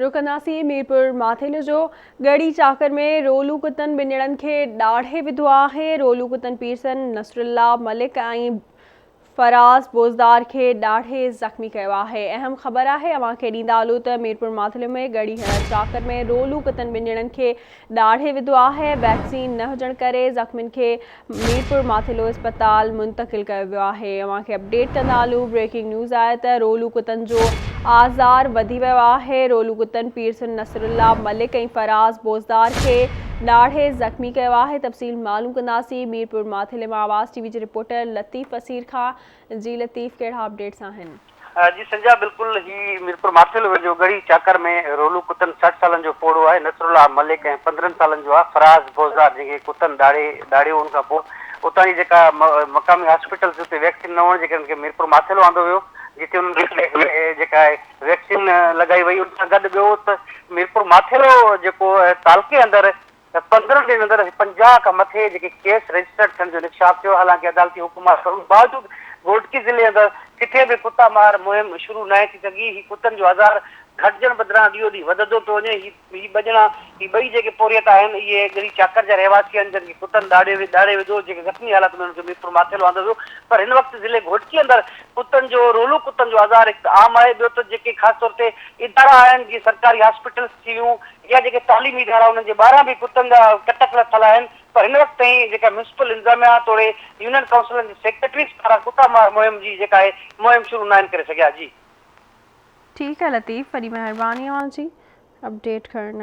رڪنداسين ميرپور ماٿيلو جو ڳڙهي چاڪر ۾ رولو ڪتن ٻن ڄڻن کي ڏاڙهي وڌو آهي رولو ڪتن پيرسن نصرالله ملڪ ۽ فراز بوزدار کي ڏاڙهي زخمي ڪيو آهي اهم خبر آهي اوهان کي ڏيندا هلون ته ميرپور ماٿيلو ۾ ڳڙهي هڻ چاڪر ۾ رولو ڪتن ٻن ڄڻن کي ڏاڙهي وڌو آهي ويڪسين نه هجڻ ڪري زخمين کي ميرپور ماٿيلو اسپتال منتقل ڪيو ويو آهي اوهان کي اپڊيٽ ڪندا هلون بريڪنگ نيوز آهي ته رولو ڪتن جو آزار وڌي ويو آهي رولو ڪتن پيرسن نصرالله ملڪ ۽ فراز بوزدار کي ڏاڙهي زخمي ڪيو آهي تفصيل معلوم ڪنداسين ميرپور ماٿيلي مان آواز ٽي وي جي رپورٽر لطيف اسير کان جي لطيف ڪهڙا اپڊيٽس آهن. جي سنجا بلڪل هي ميرپور ماٿيلو ويجهو ڳڙهي چاڪر ۾ رولو ڪتن 60 سالن جو پوڙهو آهي نصرالله ملڪ ۽ 15 سالن جو آهي فراز بوزدار جنهن کي ڪتن ڏاڙهي ڏاڙهيو ان کان پوء اتان جي جيڪا مقامي هاسپيٽل ٿي اتي ويڪسين نه هئڻ جي ڪري ان کي ميرپور ماٿيلو آندو ويو جتي انهن کي جيڪا آهي ويڪسين لڳائي وئي ان سان گڏ ٻيو ته ميرپور ماٿيلو جيڪو تعلقي اندر ته 15 ڏينهن اندر 50 کان مٿي جيڪي ڪيس رجسٽرڊ ٿيڻ جو انڪشاف ٿيو، حالانڪه عدالتي حڪم آهي پر ان باوجود گهوٽڪي ضلعي اندر ڪٿي به ڪتا مار مهم شروع ناهي ٿي سگهي، هي ڪتن جو آزار گهٽجڻ بدران ڏينهون ڏينهن وڌندو پيو وڃي، هي هي ٻه ڄڻا هي ٻئي جيڪي پورهيت آهن اهي ڳڙهي چاڪر جا رهواسي آهن جن کي ڪتن ڏاڙهي ڏاڙهي وڌو جيڪي زخمي حالت ۾ انهن کي ميرپور ماٿيلو آندو ويو پر هن وقت ضلعي گهوٽڪي اندر ڪتن جو رولو ڪتن جو آزار هڪ ته عام آهي ٻيو ته جيڪي خاص طور تي ادارا آهن جيئن سرڪاري هاسپيٽلس ٿي ويون يا جيڪي تعليمي ادارا انهن جي ٻاهران به ڪتن جا ڪٽڪ لٿل آهن پر هن وقت تائين جيڪا ميونسپل انتظاميا توڙي يونين ڪائونسلن جي سيڪريٽريز پاران ڪتا مار مهم جي جيڪا آهي مهم شروع ناهن ڪري سگهيا جي. ٺيڪ آهي لطيف وڏي مهرباني اوهان جي اپڊيٽ ڪرڻ.